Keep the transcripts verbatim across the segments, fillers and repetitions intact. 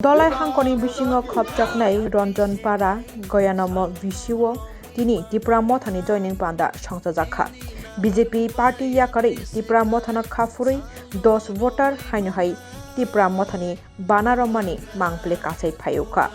Dolai hangkoni bisingo khopjaknai Ranjan Para Goyanomo V C o tini Tipra Mothani joining panda songchajakha. B J P party yakarwi Tipra Mothano khaphurwi dos voter haino hai Tipra Mothani bana romani mangpili kasai phaiukha.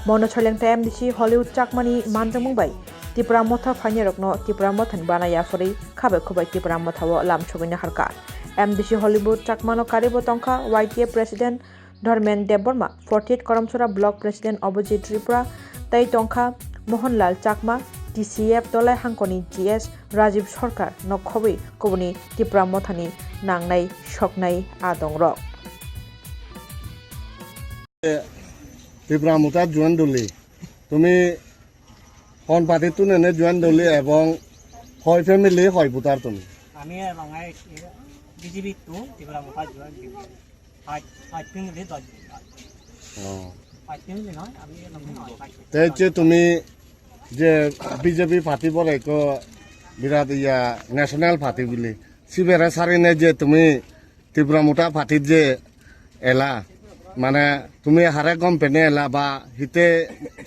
Mono Soileng tei M D C Hollywood Chakmani manjakmung bai Tipra Motha phainai rokno Tipra Mothani bana yaphurwi khabai khubai Tipra Mothao lam sogwino harkha. M D C Hollywood Chakmano karibo tongkha Y T A President Dharmen Debbarma, forty-eight Karamchara Block President Abhijit Tripura, tei tongkha Mohanlal Chakma, T C F Dolai hangkoni G S Rajiv Sarkar no khobwi kubuni Tipra Mothani nangnai soknai adongrok. Tipra Motha join duli. Tumi hon party tune ne join duli ebong hoi family hoi voter tumi? আমি এবং এই BJP two Tripura মোটা জয়েন দিবি। Five five family দশ। Oh. Five family নয়, আমি এরকম নয়, five family. Tei che tumi je B J P party bole ko birat iya national party bili. Sibere sarine je tumi Tipra Motha party je ela, mane tumi hare gom pene ela ba hite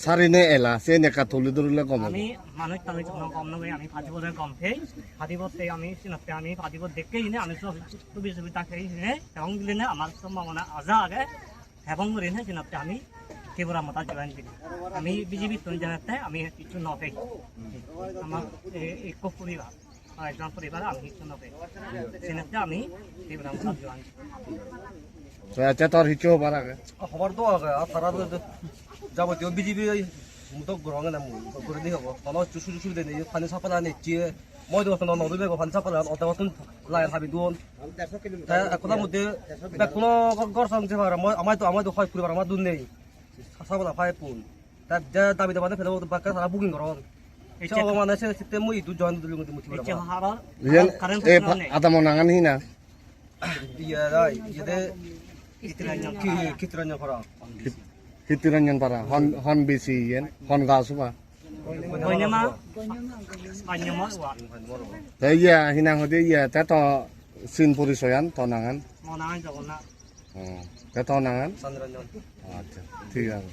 sarine ela, se neka tuli durule gom. আমি মানুষ তাহলে যখন কম নেবে, আমি ফাঁসি বলে কম খেয়ে, ফাঁসি বলতে আমি সিনাতে আমি ফাঁসি বলতে দেখতেই না, আমি সব সুবি সুবিধা খেয়ে নে, এবং দিলে না আমার সম্ভাবনা আজা আগে, এবং করি না সিনাতে আমি ত্রিপুরা মোটা জয়েন করি। আমি বিজেপি তুলে জানাতে আমি কিছু নবে। আমার এ-, এক পরিবার। Hoyekjon poribar ami hissu no pei. Sinitte ami Tripura Motha join. Te acha tor hissu hobar age? Hobar do age, a tara do jabotiyo B J P mutok gorong na mu, gori di hobo. Hono hissu sujug subida nei, pani supply nei, chiye, moi do hono no dube go pani supply, ote hono line habi duon. Te ekhono mudde bekkuno gor song je pare, moi amai to, amai to hoi poribar amar dun nei. Supply phai pun. Ta je dabi dabi phela bakka sara booking goron. Eche. Sobo mane se sitte mui idu join dulu ngi muti. Eche haro. Yen current e supply nei. Adamo nangan hina. Iya dai, iya de. Kitiranjan ki para. Kitiranjan para. Hon hon bisi yen, hon gasuba. Banyama. Banyama wa. Te iya hina hodi iya te to sin porisoyan to nangan. Mo nangan jogona. Oh, te to nangan? Chandranjan. Acha, thik age.